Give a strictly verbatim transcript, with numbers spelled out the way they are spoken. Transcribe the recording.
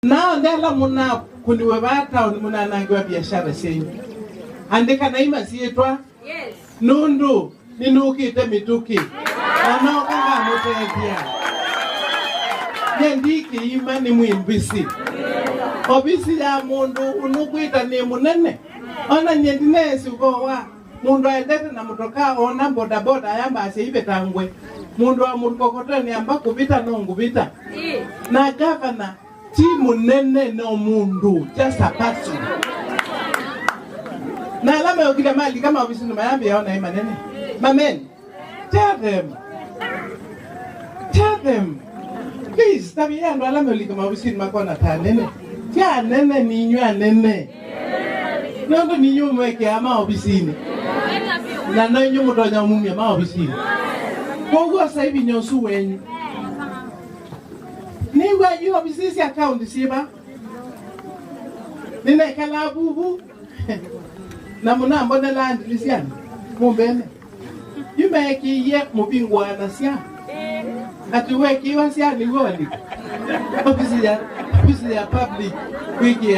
Na onthe ala mũnakũniwe vaa taoni, mũnanangĩwa biashara syenyu, andĩkanai masyĩtwa, nũndũ nĩnũkĩte mĩtũkĩ, na noka ngamũtethya. Nye ndi kĩima, nĩ mwĩmbĩsĩ. Ovisi ya mũndũ ũnũkwĩta nĩ mũnene. Ona nye ndineesĩ ũvoo wa mũndũ aendete na mũtokaa, ona bodaboda ayamba asya ivetangwe. Mũndũ wa mũkokoteni amba kũvĩta, no ngũvĩta. Na gavana ti mũnene, no mũndũ, just a person. Na ala meũkilya malika maovisinĩ mayambĩa ona ĩ manene. Amen. Tell them. Tell them. Please, tavya andũ ala meũlika maovisinĩ makona ta anene. Ti anene, ninyu anene. Nũndũ ninyu mũmwekea maovisinĩ. Na no inyu mũtonya ũmumya maovisinĩ. Kwoou osa vinya ũsu wenyu. Nĩw'a yu ovisi sya kaunti syĩva? Nĩnekalaa vuvu na mũnambonelaa ndilisyani mũmbene. Yu meekĩie mũvingo wa nasya atĩ wekĩiwa sya nĩw'o walika ovisi ya, ovisi ya public kwĩkĩa